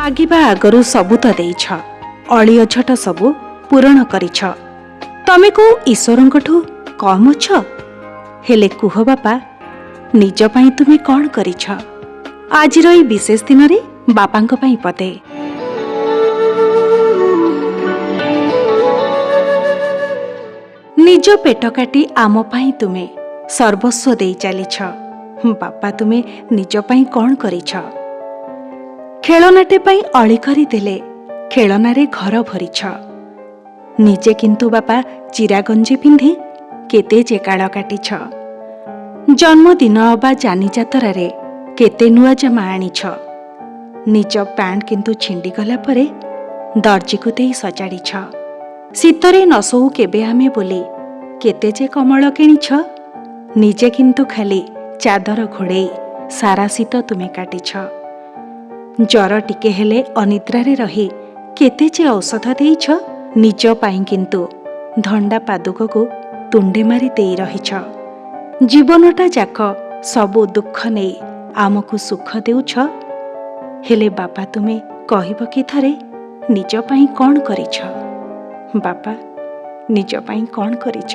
ମାଗିବା ଆଗରୁ ସବୁ ତ ଦେଇଛ, ଅଳି ଅଝଟ ସବୁ ପୂରଣ କରିଛ। ତମେ କୋଉ ଈଶ୍ୱରଙ୍କଠୁ କମ୍ ଅଛ? ହେଲେ କୁହ ବାପା, ନିଜ ପାଇଁ ତୁମେ କ'ଣ କରିଛ? ଆଜିର ଏଇ ବିଶେଷ ଦିନରେ ବାପାଙ୍କ ପାଇଁ ପଦେ। ନିଜ ପେଟ କାଟି ଆମ ପାଇଁ ତୁମେ ସର୍ବସ୍ୱ ଦେଇ ଚାଲିଛ। ବାପା, ତୁମେ ନିଜ ପାଇଁ କ'ଣ କରିଛ? ଖେଳନାଟେ ପାଇଁ ଅଳି କରିଦେଲେ ଖେଳନାରେ ଘର ଭରିଛ। ନିଜେ କିନ୍ତୁ ବାପା ଚିରାଗଞ୍ଜି ପିନ୍ଧି କେତେ ଯେ କାଳ କାଟିଛ। ଜନ୍ମଦିନ ଅବା ଯାନିଯାତରାରେ କେତେ ନୂଆ ଜାମା ଆଣିଛ। ନିଜ ପ୍ୟାଣ୍ଟ କିନ୍ତୁ ଛିଣ୍ଡିଗଲା ପରେ ଦର୍ଜିକୁ ଦେଇ ସଜାଡ଼ିଛ। ଶୀତରେ ନ ଶୋଉ କେବେ ଆମେ ବୋଲି କେତେ ଯେ କମଳ କିଣିଛ। ନିଜେ କିନ୍ତୁ ଖାଲି ଚାଦର ଘୋଡ଼େଇ ସାରା ଶୀତ ତୁମେ କାଟିଛ। ଜ୍ୱର ଟିକେ ହେଲେ ଅନିଦ୍ରାରେ ରହି କେତେ ଯେ ଔଷଧ ଦେଇଛ। ନିଜ ପାଇଁ କିନ୍ତୁ ଧଣ୍ଡା ପାଦୁକକୁ ତୁଣ୍ଡେ ମାରି ଦେଇ ରହିଛ। ଜୀବନଟା ଯାକ ସବୁ ଦୁଃଖ ନେଇ ଆମକୁ ସୁଖ ଦେଉଛ। ହେଲେ ବାପା, ତୁମେ କହିବ କି ଥରେ ନିଜ ପାଇଁ କ'ଣ କରିଛ? ବାପା, ନିଜ ପାଇଁ କ'ଣ କରିଛ?